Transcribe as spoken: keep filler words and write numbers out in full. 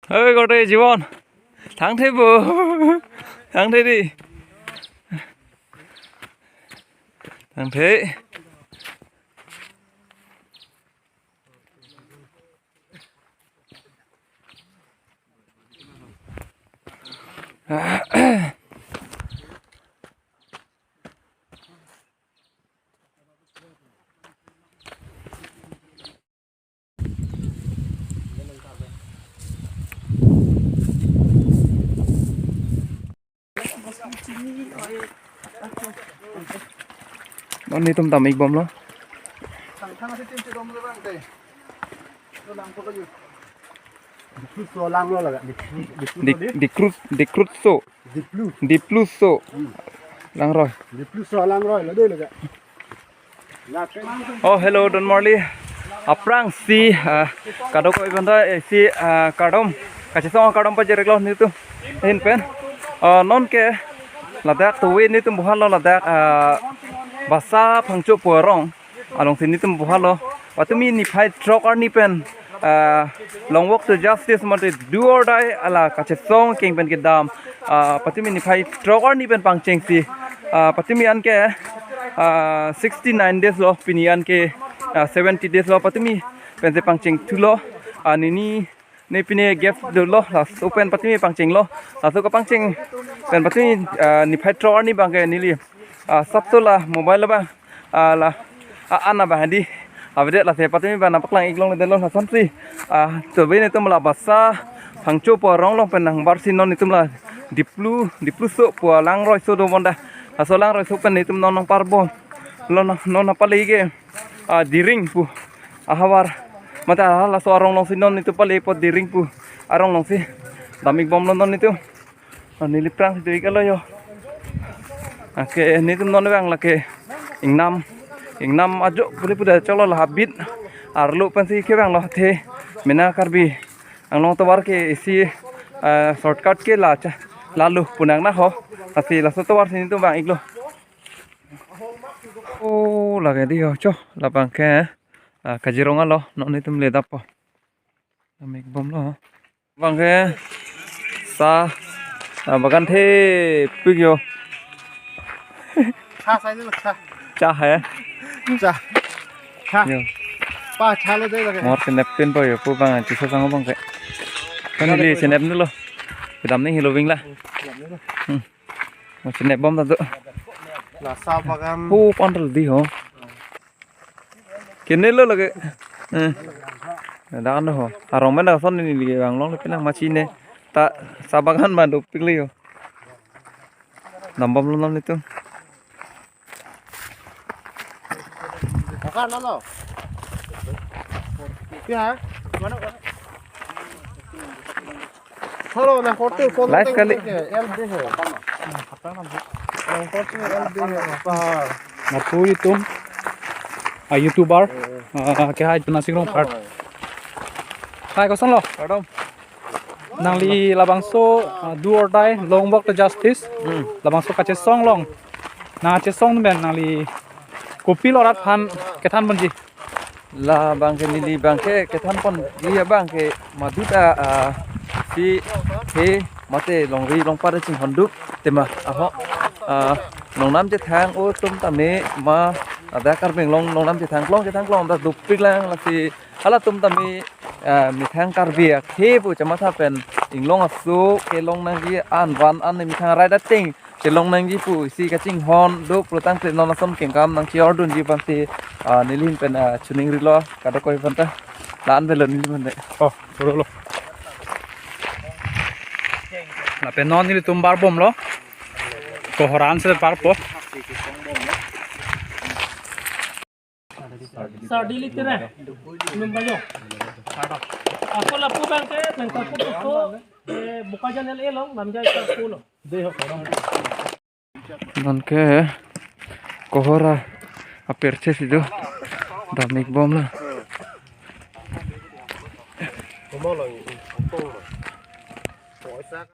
Oi, korte Jibon. Thangthe bo. Thangthe dei. Thangthe. Non netum dam-ik bomlo. Thang thang ase tim chedom lo bang te. Lo lang ko kayu. Dikrutso lang lo laga. Dikrutso Dik-, dei. Dikrut-, Dikrutso. Diplu. Dipluso. Hmm. Langroi. Dipluso langroi lo dei laga. Oh, hello, don marli. Aphrangsi, ah, kadokave aphanta isi, ah, kardom. Kachesong kardom pajirlo netum ahin pen. Ah, non ke ladak tuwe netum bohalo ladak, ah, Basa Phangcho pu arong alongsi netum bohalo. Patumi niphai throk arni pen, ah, Long Walk to Justice mate Do or Die ala kachesong keng pen kedam, ah, patumi niphai throk arni pen pangchengsi, ah, patumi an ke, ah, sixty nine days lo, pini an ke, ah, seventy days lo, patumi pensi pangcheng thulo, ah, nini ne pine gap dolo, laso pen patumi pangchenglo, laso kepangcheng pen patumi, ah, niphai throk arni bang ke neli, ah, sapto la mobile bang, ah, la, ah, ana bang hadi. Abede lasi patumi bang nangpaklang-ik longledetlo lasonsi. Ah, tuwe netum la Basa Phangcho pu arong along pen nangbarsi non netum la Diplu, Dipluso pu alangroi so do bonta. Laso langroi so pen netum non nangparbom. Lo non, non nangpale ke, ah, Diring pu ahavar. Mate, ah, laso arong alongsi non netum pale apot Diring pu arong alongsi dam-ik bomlo non netum. Ah, neli aphrangsi do-ik lo yo. Anke netum non vang lake ingnam, ingnam ajo pule puda choklo la habit arlo pensi kevanglo athe mena Karbi Anglong tovar ke isi, eh, shortcut ke la cha, lalu punang na ho. Lasi laso tovarsi netum vang-iklo. Oh, lake dei ho cho, labang ke, ah, Kaziranga lo, non netum le dappo. Dam-ik bomlo. Bang ke sa, ah, bagan thepik yo. Cha sai lo cha. Cha hai. Cha. Cha. Yo. Pa cha lo dei lake. Mor senep tin po yo pu bang chesong bang ke. Kan neli senep dolo. Kedam ni hilo ving la. Hmm. Mo senep bom ta do. La sa bagan. Pu pandal dei ho. Kenelo lake. Eh. Dak an ho. Arong pen dak ason neli vanglongle penang machine ta sa bagan ma dopiklo yo. Dam bomlo non netum. Bukan lo. Ya. Hello, nang korte phone. Live kali. L B hai. Nang korte L B hai. Apa? Natu itum, ah, YouTuber, ah, ke hai Jona Singrong part. Hai, koson lo? Kardom. Nangli labangso, ah, Do or Die, Long Walk to Justice. Hmm. Labangso kachesong along. Nangkachesong pen nangli kopilo rat aphan kethan ponji? Labang ke neli bang ke kethan ponji abang ke maduta, ah, si he mate longri longpat chinghonduk tema aho, ah, longnam chethang atum tame ma ada Karbi Anglong longnam chethang klong chethang klong ta dopiklang lasi halatum tame, ah, methang Karbi akhei pu chematha pen inglong aso kelong nangji an van an methang rai dateng chelong nangji pu isi kachinghon do pulotangte non ason kengkam nangche-ordunji abangsi, ah, neli ahin pen, ah, choningrilo kadokave aphanta. La-an avelo neli ahin pen. Oh, chorolo. Lapen non nelitum bar bomlo. Kohora ansi barpo. Sardi liter eh. Minum kayo. Ako lapu bang ke, bang kapu tu so, eh, Bokajan L A lo, Lamjai kapu lo. Non ke Kohora apirthe si do. Dam-ik bomlo.